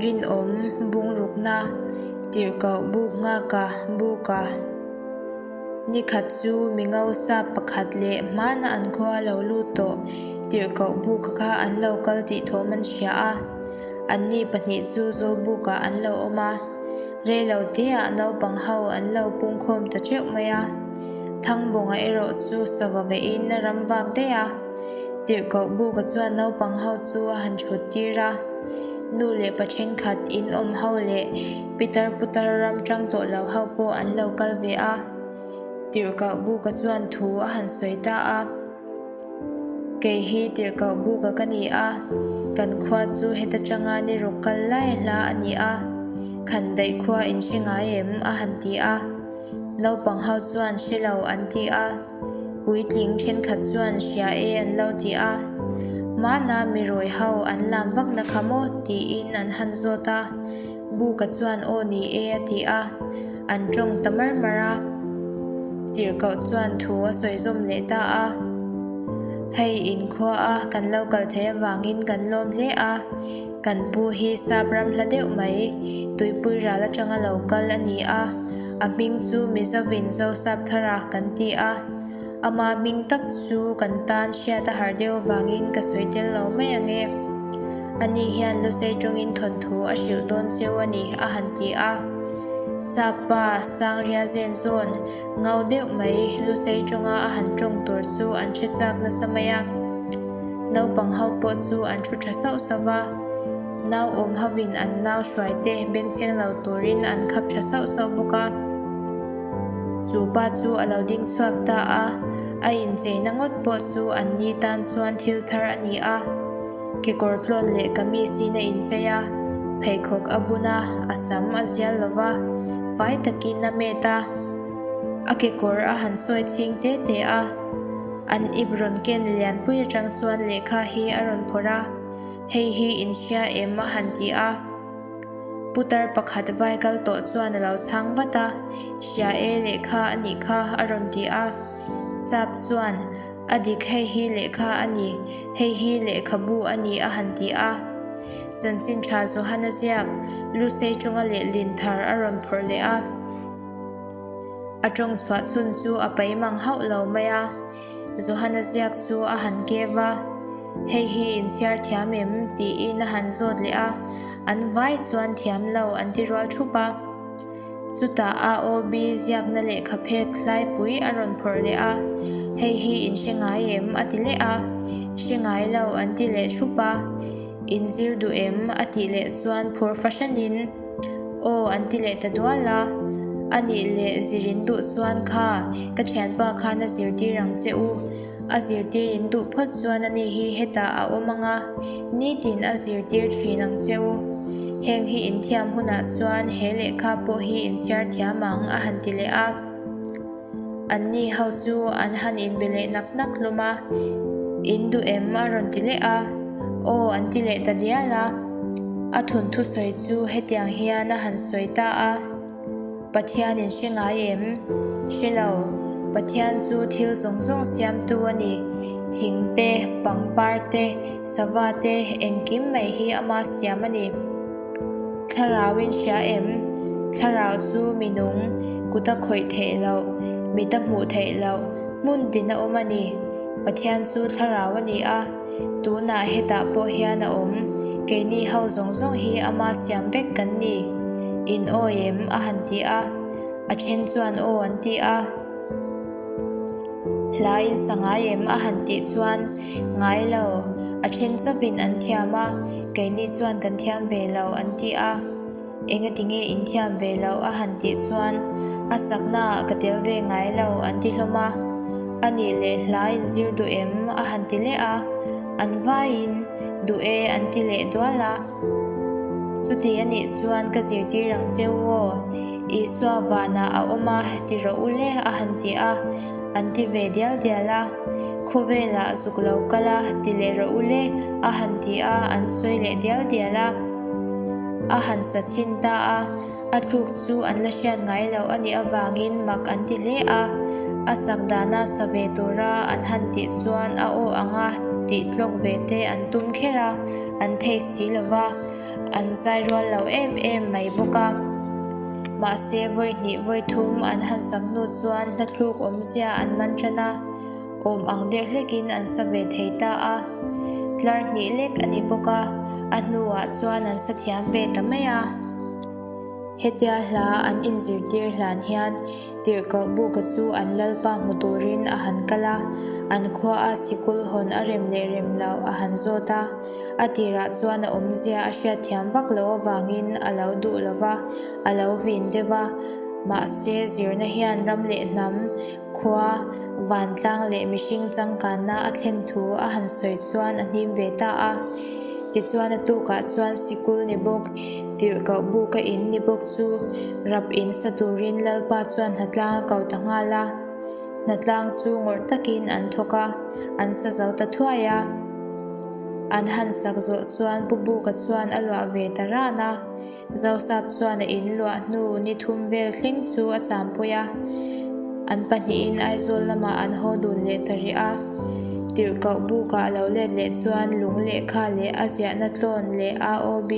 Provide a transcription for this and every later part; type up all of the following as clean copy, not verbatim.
rinawm bungrukna tirhkoh buk nghaka buka Nikhat chu mi ngausa pakhat leh hmana an khua lo lut tawh tirhkoh buka kha an lo kal tih thawm an hria a. Anni pahnih chu Zawlbukah an lo awm a. Reilo teah naupang ho an lo pungkhawm ta teuh mai a. Thangbawnga erawh chu sava vehin a ram vak daih a. Tirhkoh Buka chuan naupang ho chu a han thut tir a. Nu leh pa thenkhat in awm ho leh pitar putar ram tang tawh lo ho pawh an lo kal ve a. Tirhkoh Buka chuan thu a han sawi ta a. Kei hi tirhkoh Buka ka ni a, kan khua chu heta tanga ni ruk kal lai hla a ni a. Khandaih khua in hre ngai em? a han ti a. Naupang ho chuan hre lo an ti a. Puitling thenkhat chuan hria e an lo ti a. Mahna mi rawi ho an lam vak na kha maw? tiin an han zawt a. Buka chuan aw ni e a ti a. An tawng ta mar mar a. Tirhkoh chuan thu a sawi zawm leh ta a. Hei inkhua a kan lo kal theih avangin kan lawm hle a. Kan pu hi sap ram hla deuh mai, tuipui ral atanga lo kal a ni a, a hming chu Mizovin Zosapthara kan ti a, ama hming tak chu kan tan hriat a harh deuh avangin ka sawi tel lo mai ang e. Ani hian Lusei tawngin thawnthu a hrilh dawn cheu a ni, a han ti a. Sap pa Sangria zen zawn ngau deuh mai Lusei tawnga a han tawng tur chu an hre chak nasa mai a. Naupang ho pawh chu an thu tha sauh sauh va, nau awm hovin an nau hruai te bengchheng lo turin an khap tha sauh sauh bawk a. Chu pa chu a lo ding chhuak ta a, a incheina ngawt pawh chu an ni tan chuan thil thar a ni a. Kekawr tlawn leh kamis in a inchei a, pheikhawk a bun a, a sam a zial lo va, fai takin a met a, a kekawr a han sawi chhing te te a. An ip rawn ken lianpui atang chuan lehkha hi a rawn phawrh a, Hei hi in hria em? a han ti a. Putar pakhat vai kal tawh chuan a lo chhang vat a, Hria e, lehkha a nih kha, a rawn ti a. Sap chuan, A dik, hei hi lehkha a ni, hei hi lehkhabu a ni, a han ti a. Chanchin tha Johana ziak, Lusei tawnga lehlin thar a rawn phawrh leh a. A tawng chhuah chhun chu a pai mang hauh lo mai a, Johana ziak chu a han kev a, Hei hi in chhiar thiam em? tiin a han zawt leh a, an vai chuan thiam lo an ti rual thup a. Chutah AOB ziakna lehkha phek hlaipui a rawn phawrh leh a, Hei hi in hre ngai em? a ti leh a, Hre ngai lo an ti leh thup a, In zir duh em? a tih leh chuan phur fahranin, Aw an ti leh ta dual a, a nih leh zirin duh chuan kha ka thianpa khan a zirtir ang che u, a zirtir in duh phawt chuan ani hi hetah a awm ang a, nitin a zirtir thin ang che u. Heng hi in thiam hunah chuan he lehkha pawh hi in chhiar thiam ang a han ti leh a. Anni ho chu an han inbe leh nak nak hlawm a, In duh em? a rawn ti leh a, Aw an ti leh ta dial a. A thawnthu sawi chu hetiang hian a han sawi ta a, Pathian in hre ngai em? Hre lo, Pathian chu thil zawng zawng siamtu a ni, thing te, pangpar te, sava te, engkim mai hi ama siam a ni. Thlarau in hria em? Thlarau chu mi nung, kut a khawih theih loh, mit a hmuh theih loh, hmun tin a awm a ni. Pathian chu thlarau a ni a, tunah hetah pawh hian a awm. Keini ho zawng zawng hi ama siam vek kan ni. In awi em? a han ti a. A then chuan aw an ti a. Hla in sa ngai em? a han tih chuan, Ngai lo, a then chauhin an thiam a, keini chuan kan thiam ve lo an ti a. Engati nge in thiam ve loh? a han tih chuan, A saknaah ka tel ve ngai lo an ti hlawm a. A nih leh hla in zir duh em? a han ti leh a. An vaiin, Duh e an ti leh dual a. Chuti a nih chuan ka zirtir ang che u aw, Isua vanah a awm a ti rawh u le a han ti a, an ti ve dial dial a. Khawvelah zuk lo kal a ti leh rawh u le a han ti a, an sawi leh dial dial a. A han sa chhin ta a, a thluk chu an la hriat ngai loh a nih avangin mak an ti hle a. A sak dana sa ve tura an han tih chuan a aw anga tih tlawk ve te an tum kher a, an thei si lo va. An zai rual lo em em mai bawk a. Mahse vawi hnih vawi thum an han sak hnu chuan hlathluk awmzia an man tan a, awm ang deuh hlekin an sa ve thei ta a. Tlar hnih lek a ni bawk a, a hnuah chuan an sa thiam ve ta mai a. Hetia hla an inzirtir hlan hian Tirhkoh Buka chu an Lalpa hmu turin a han kal a, an khuaa sikul hawn a rem leh rem loh a han zawt a. A tirah chuan a awmzia a hriatthiam vak loh avangin a lo duh lo va, a lo vin deuh a. Mahse, zirna hian ram leh hnam, khua, vantlang leh mihring changkanna a thlen thu a han sawi chuan a hnim ve ta a. Tichuan a tukah chuan sikul ni bawk, tirhkoh buka in ni bawk chu rap in sa turin Lalpa chuan hnatlang a ko ta nghal a. Hnatlang chu ngawrh takin an thawk a, an sa zo ta thuai a. An han sak zawh chuan Pu Buka chuan a luah ve ta ran a. Zosap chuan a in luah hnu ni thum vel thleng chu a champui a, an pahnihin Aizawl lamah an haw dun leh ta rih a. Tirhkoh bukah a lo let leh chuan lung lehkha leh a ziahna tlawn leh AOB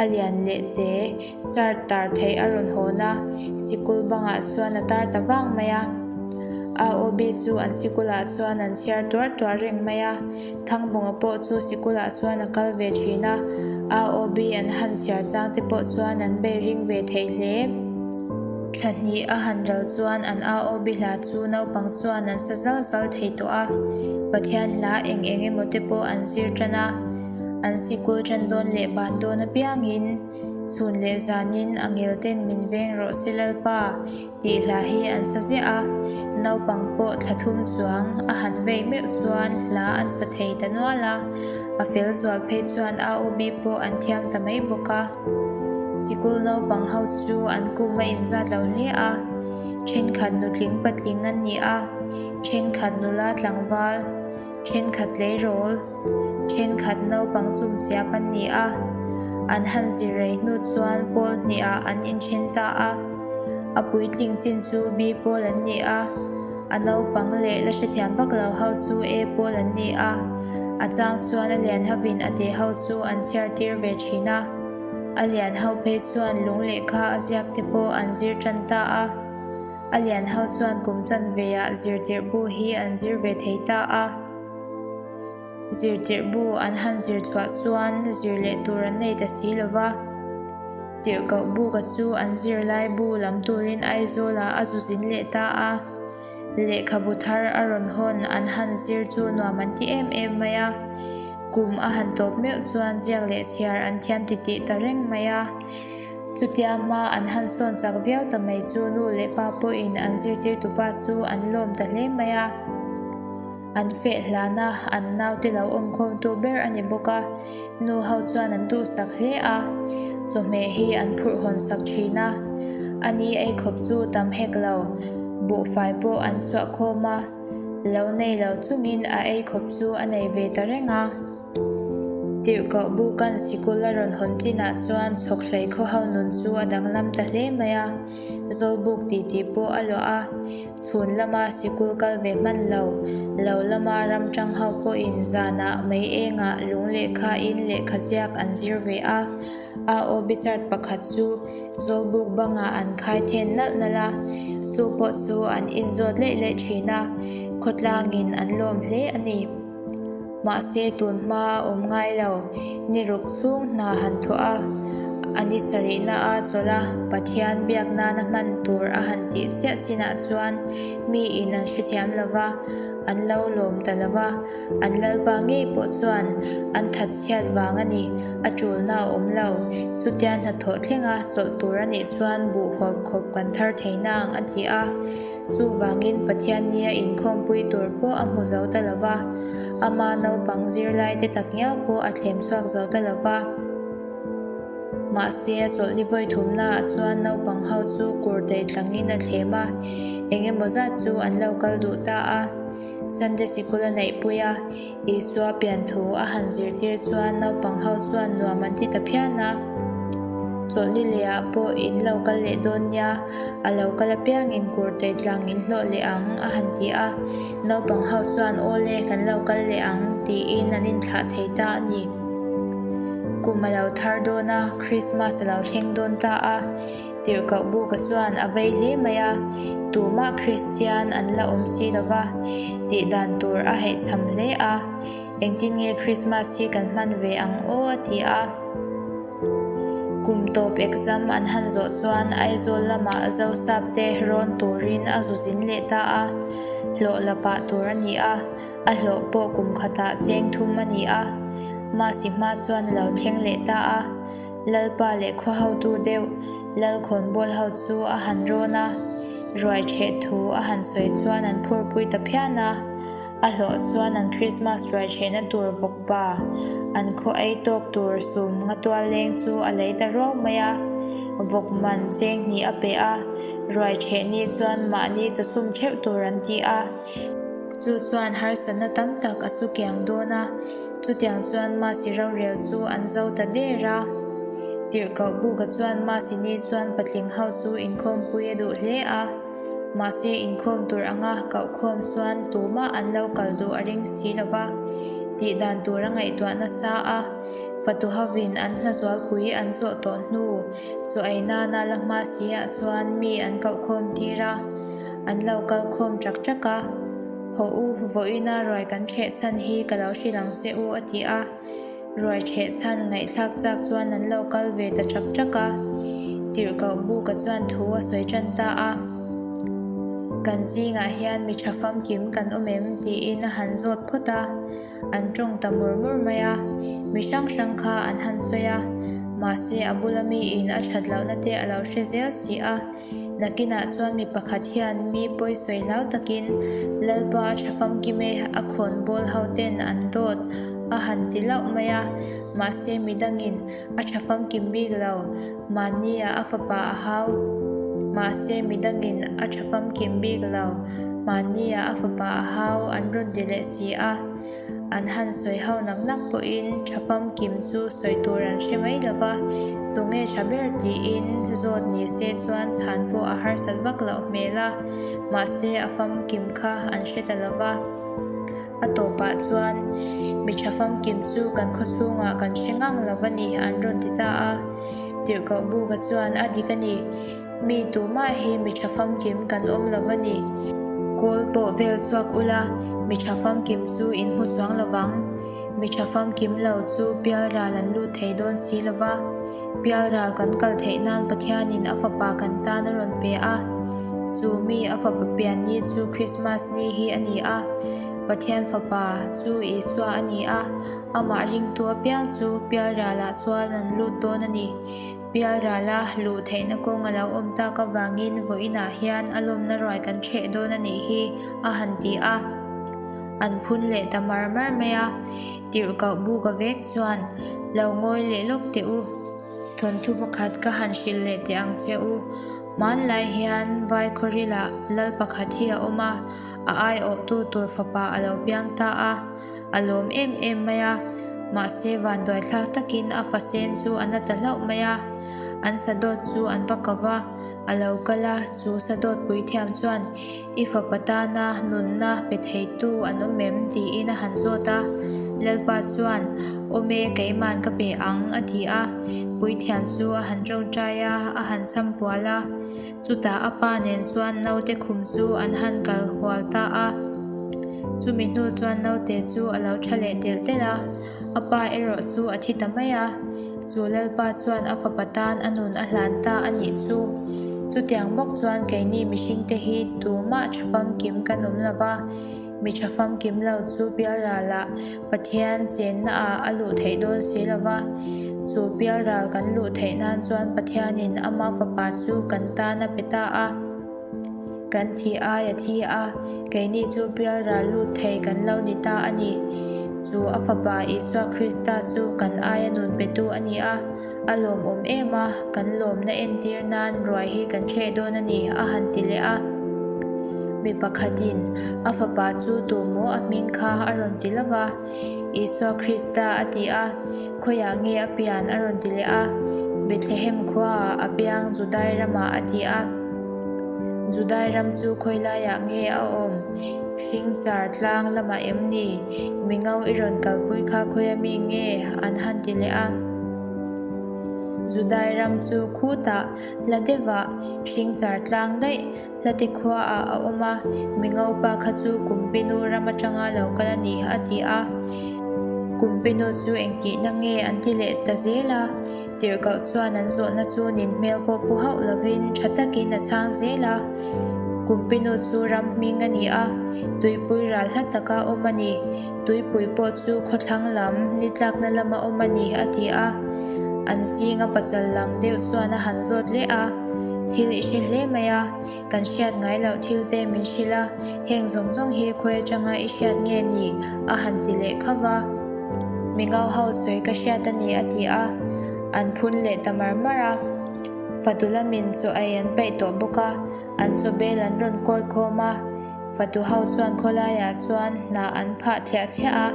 a lian leh te chart tar theih a rawn hawn a, sikul bangah chuan a tar ta vang mai a. AOB chu an sikulah chuan an chhiar tuar tuar reng mai a. Thangbawnga pawh chu sikulah chuan a kal ve thin a, AOB an han chhiar chang te pawh chuan an bei ring ve thei hle. Thla hnih a han ral chuan an AOB hla chu naupang chuan an sa zal zal thei tawh a, Pathian hla eng eng emaw te pawh an zir tan a, an sikul tan dawn leh ban dawn apiangin chhun leh zanin a ngel ten min veng rawh se Lalpa, Tih hla hi an sa ziah a, naupang pawh thla thum chuang a han vei meuh chuan hla an sa thei ta nual a, a fel zual phei chuan AOB pawh an thiam ta mai bawk a. Sikul naupang ho chu an kum a inzat lo hle a, thenkhat nutling patling an ni a, thenkhat nula tlangval, thenkhat tleirawl, thenkhat naupang chumchiap an ni a, an han zir rei hnu chuan pawl hnihah an inthen ta a, a puitling chin chu B pawl an ni a, a naupang leh la hrethiam vak lo ho chu A pawl an ni a, a chang chuan a lian hovin a teh ho chu an chhiar tir ve thin a, a lian ho phei chuan lung lehkha a ziak te pawh an zir tan ta a. A lian ho chuan kum chanveah zirtirh bu hi an zir ve thei ta a. Zirtirh bu an han zir chhuah chuan zir leh tur an nei ta si lo va. Tirhkoh buka chu an zirlai bu lam turin Aizawlah a zu zin leh ta a. Lehkhabu thar a rawn hawn an han zir chu nuam an ti em em mai a. Kum a han tawp meuh chuan ziak leh chhiar an thiam titih ta reng mai a. Chutia hma an han sawn chak viau ta mai chu nu leh pa pawhin an zirtirtupa chu an lawm ta hle mai a. An feh hlana an naute lo awmkhawmtu ber a ni bawk a, nu ho chuan an duhsak hle a, chawhmeh hi an phurh hawn sak thin a. A ni ei khawp chu tam hek lo, buhfai pawh an suah khawm a, lo nei lo chungin a ei khawp chu a nei ve ta reng a. Tirhkoh Bukan sikul a rawn hawn chinah chuan chhawkhlei khaw ho nun chu a danglam ta hle mai a, Zawlbuk titi pawh a luah a, chhun lama sikul kal ve hman lo, lo lama ram tang ho pawhin zanah mei engah lung lehkhain lehkha ziak an zir ve a, AOB chart pakhat chu Zawlbuk bangah an khai then nalh nalh a, chu pawh chu an inzawt leih leih thin a, khawtlangin an lawm hle a ni. Mahse tun hma a awm ngai lo, ni ruk chhung hna han thawh a, a ni sarihna a chawlh a, Pathian biak nana hman tur a han tih chiah chinah chuan miin an hrethiam lo va, an lo lawm ta lo va, an Lalpa ngei pawh chuan an that chhiat vang a ni, a tulna a awm lo. Chutia hnathawh thlenga chawlh tur a nih chuan buh hawp khawp kan thar thei nang a ti a. Chuvangin Pathian nia inkhawmpui tur pawh a hmu zo ta lo va, ama naupang zirlaite takngial pawh a thlem chhuak zo ta lo va. Mahse, a chawlhni vawi thumnaah chuan naupang ho chu kur daih tlangin a thlem a, eng emaw zat chu an lo kal duh ta a. Sunday sikul a neihpui a, Isua pian thu a han zirtir chuan naupang ho chuan nuam an ti ta phian a. Chawlhni lehah pawh in lo kal leh dawn nia, a lo kal apiangin kur tei tlang in hlawh leh ang a han ti a. Naupang ho chuan aw le kan lo kal leh ang tiin an inthlah thei ta a ni. Kum a lo thar dawn a, Krismas a lo thleng dawn ta a. Tirhkoh Buka chuan a vei hle mai a, tumah Kristian an la awm si lo va, tih dan tur a haihchham hle a. Engtin nge Krismas hi kan hman ve ang aw a ti a. Kum tawp exam an han zawh chuan Aizawl lamah Zosap te rawn turin a zu zin leh ta a, hlawh la pah tur a ni a, a hlawh pawh kum khatah cheng thum a ni a. Masi hma chuan a lo thleng leh ta a, Lalpa leh khua hotu deuh Lalkhawnbawl ho chu a han rawn a, ruai ṭheh thu a han sawi chuan an phurpui ta phian a. A hlawh chuan an Krismas ruai ṭhehna tur vawkpa, an khaw ei tawk tur sum nga tual leng chu a lei ta ruau mai a. Vawk man cheng hnih a pe a, ruai ṭheh ni chuan mahni chawchhum ṭheuh tur an ti a. Chu chuan harsatna tam tak a chu kiang dawn a, chutiang chuan Masi rorel chu an zo ta der a. Tirhkoh Buka chuan Masi ni chuan patling ho chu inkhawmpui a duh hle a. Mahse inkhawm tur anga kohkhawm chuan tumah an lo kal duh a ring si lo va, tih dan tur a ngaihtuah nasa a, fatu hovin an hna zualpui an zawh tawh hnu chaw ei nana la hma si ah chuan mi an kohkhawm tir a, an lo kal khawm ṭak ṭak a, Hawh u, vawiina ruai kan ṭheh chhan hi ka lo hrilh ang che u a ti a. Ruai ṭheh chhan ngaihthlak chak chuan an lo kal ve ta ṭak ṭak a, tirhkoh Buka chuan thu a sawi ṭan ta a. Kan zingah hian mi ṭha famkim kan awm em? tiin a han zawt phawt a, an ṭawng ta mur mur mai a, mi hrang hrang kha an han sawi a, mahse a bula miin a ṭhat lohna te a lo hre zel si a. Nakinah chuan mi pakhat hian mi pawi sawi hlau takin Lalpa a tha famkim e, a khawn bawl ho ten an dawt a han ti lauh mai a, mahse mi dangin a tha famkim bik lo, mahnia a fapa a hau, mahse mi dangin a tha famkim bik lo, mahnia a fapa a hau an rawn ti leh si a. An han sawi ho nak nak pawhin tha famkim chu sawi tur an hre mai lo va, tunge tha ber tiin zawt ni se chuan chhan pawh a harsat vak loh hmel a, mahse a famkim kha an hre ta lo va. A tawpah chuan mi tha famkim chu kan khawchhungah kan hre ngang lo va ni an rawn ti ta a. Tirhkoh Buka chuan a dik a ni. Mi tumah hi mi tha famkim kan awm lo va ni. Kawl pawh vel chhuak ula, mi tha famkim chu in hmu chuang lo vang. Mi tha famkim lo chu pialral an lut thei dawn si lo va. Pialral kan kal theih nan Pathianin a fapa kan tan a rawn pe a. Chu mi a fapa pian ni chu Krismas ni hi a ni a. Pathian fapa chu Isua a ni a, amah ringtu apiang chu pialralah chuan an lut dawn a ni. Pialrala luh theihna kawng a lo awm tak avangin vawiinah hian a lawmna ruai kan ṭheh dawn a nih hi a han ti a. An phun leh ta mar mar mai a, tirhkoh buka vek chuan lo ngawi leh lawk teh u. Thawnthu pakhat ka han hrilh leh teh ang che u. Hmanlai hian Vaikhawrilah lal pakhat hi a awm a, a aiawhtu tur fapa a lo piang ta a. A lawm em em mai a, mahse vanduaithlak takin a fa sen chu a na ta hlauh mai a. An sadawt chu an va ko va, a lo kal a, chu sadawt puithiam chuan, I fapa tana nunna pe theitu an awm em? tiin a han zawt a. Lalpa chuan, Awm e, keiman ka pe ang, a ti a. Puithiam chu a han tawngtai a, a han chhampual a. Chutah a pa nen chuan naute khum chu an han kal hual ta a. Chumi hnu chuan naute chu a lo tha leh telh telh a, a pa erawh chu a thi ta mai a. Chu Lalpa chuan a fapa tan a nun a hlan ta a nih chu. Chutiang bawk chuan keini mihringte hi tumah tha famkim kan awm lo va, mi tha famkim lo chu pialralah Pathian chennaah a luh theih dawn si lo va, chu pialral kan luh theih nan chuan Pathianin ama fapa chu kan tan a pe ta a. Kan thih ai a thi a, keini chu pialral lut thei kan lo ni ta a ni. Chu a fapa Isua Krista chu kan aia nun petu a ni a, a lawmawm em a, kan lawmna entir nan ruai hi kan hreh dawn a ni, a han ti leh a. Mi pakhatin a fapa chu tu maw a hming kha a rawn ti lo va, Isua Krista a ti a, khawiah nge a pian a rawn ti leh a, Bethlehem khuaah a piang Judai ramah a ti a. Judai ram chu khawi laiah nge a awm? Hringchar tlang lamah em ni? Mingo i rawn kalpui kha khawia mi nge? an han ti leh a. Judai ram chu khutah hla deuhah hringchar tlang daih hlate khuaah a awm a, Mingopa kha chu Kumpinu ram atanga lo kal a ni, a ti a. Kumpinu chu engtihna nge an ti leh ta zel a, Tirhkoh chuan an zawhna chu nin hmel pawh pu hauh lovin tha takin a chhang zel a. Kumpinu chu ram hming a ni a, tuipui ral hla taka awm a ni. Tuipui pawh chu khawthlang lam ni tlakna lama awm a ni, a ti a. An zinga pachal lang deuh chuan a han zawt leh a, Thil i hre hle mai a, kan hriat ngai loh thil te min hrilh a, heng zawng zawng hi khawi atanga i hriat nge ni? a han ti leh khauh va. Mi ngau ho sawi ka hriat a ni, a ti a. An phun leh ta mar mar a. Fatu lamin chaw ei an peih tawh bawk a, an chaw bel an rawn kawi khawm a. Fatu ho chuan khawlaiah chuan hna an phah thliah thliah a,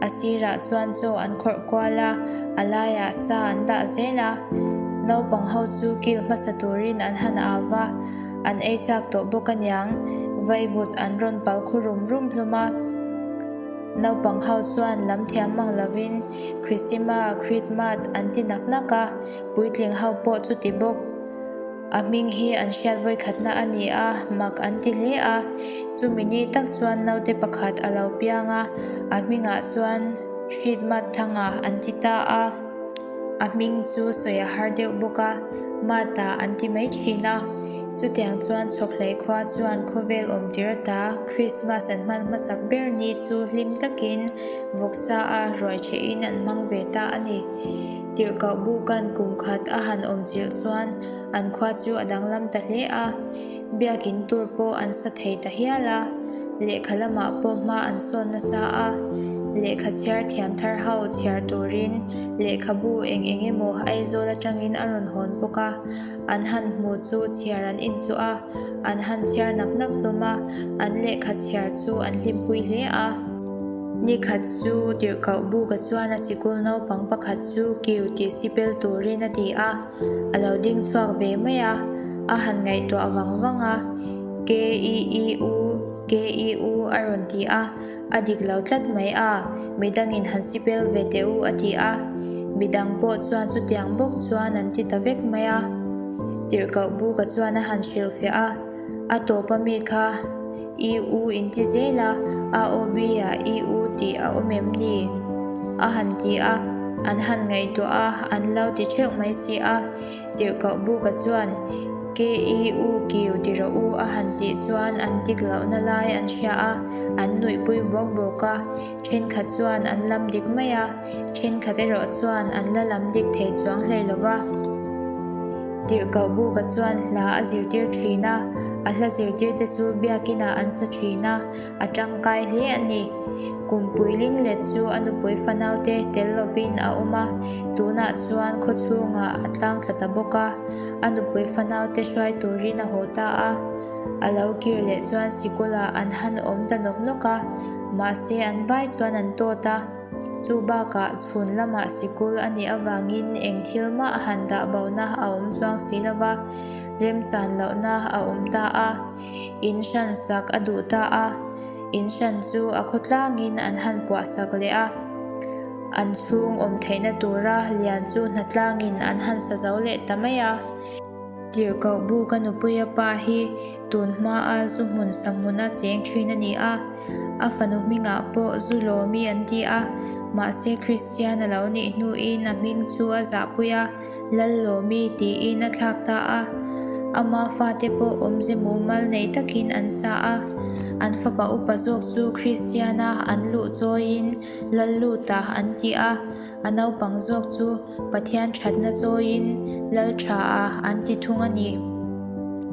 a sirah chuan chaw an khawrh kual a, a laiah sa an dah zel a. Naupang ho chu kil hmasa turin an han au va, an ei chak tawh bawk aniang, vaivut an rawn pal khu rum rum hlawm a. Naupang ho chuan lam thiam mang lovin Krisima, Kritmat an ti nak nak a, puitling ho pawh chuti bawk. A hming hi an hriat vawikhatna a ni a, mak an ti hle a. Chumi ni tak chuan naute pakhat a lo piang a, a hmingah chuan Hritmat Thanga an ti ta a. A hming chu sawi a har deuh bawk a, Mata an ti mai thin a. Chutiang chuan Chhawkhlei khua chuan khawvel awm tir ata Krismas an hman hmasak ber ni chu hlim takin vawksa a ruai thehin an hmang ve ta a ni. Tirhkoh Bukan kum khat a han awm chilh chuan an khua chu a danglam ta hle a, biakin tur pawh an sa thei ta hial a, lehkha lamah pawh hma an sawn nasa a, lehkha chhiar thiam thar ho chhiar turin lehkhabu eng eng emaw Aizawl atangin a rawn hawn bawk a, an han hmu chu chhiar an inchuh a, an han chhiar nak nak hlawm a, an lehkha chhiar chu an hlimpui hle a. Ni khat chu Tirhkoh Buka chuan a sikul naupang pakhat chu kiu tih sipel turin a ti a, a lo ding chhuak ve mai a, a han ngaihtuah vang vang a, K-E-E-U, K-E-U a rawn ti a, a dik lo tlat mai a, midangin han sipel ve teh u a ti a, midang pawh chuan chutiang bawk chuan an ti ta vek mai a. Tirhkoh Buka chuan a han hrilhfiah a, a tawp ami kha. I u in ti zel a, a aw bi-ah i u tih a awm em ni? A han ti a, an han ngaihtuah a, an lo ti theuh mai si a. Tirhkoh Buka chuan, Ke i u kiu ti rawh u a han tih chuan an tik lohna lai an hria a, an nuihpui bawk bawk a. Thenkhat chuan an lam dik mai a, thenkhat erawh chuan an la lam dik thei chuang hlei lo va. Tirhkoh Buka chuan hla a zirtir thin a, a hla zirtirte chu biakinah an sa thin a, a tangkai hle a ni. Kumpui linglet chu a nupui fanaute tel lovin a awm a, tunah chuan khawchhungah a tlang tla ta bawk a, a nupui fanaute hruai turin a haw ta a. A lo kir leh chuan sikulah an han awm ta nawk nawk a, mahse an vai chuan an tawt a. Chu bakah chhun lamah sikul a nih avangin eng thil mah han dah bohna a awm chuang si lo va, remchan lohna a awm ta a, in hran sak a duh ta a, in hran chu a khawtlangin an han puah sak leh a, an chhung awm theihna tura lian chu hnatlangin an han sa zo leh ta mai a. Tirhkoh bu ka nupuia pa hi tun hmaa zu hmun sa hmuna cheng thin a ni a, a fanu hmingah pawh zu lawmi an ti a, mahse Kristian a lo nih hnuin a hming chu a zahpui a, Lal lawmi tiin a thlak ta a, ama fate pawh awmze mumal nei takin an sa a, an fapa upa zawk chu Kristiana an luh chawiin Lal luta an ti a. A naupang zawk chu Pathian thatna zawiin lal tha a an ti thung a ni.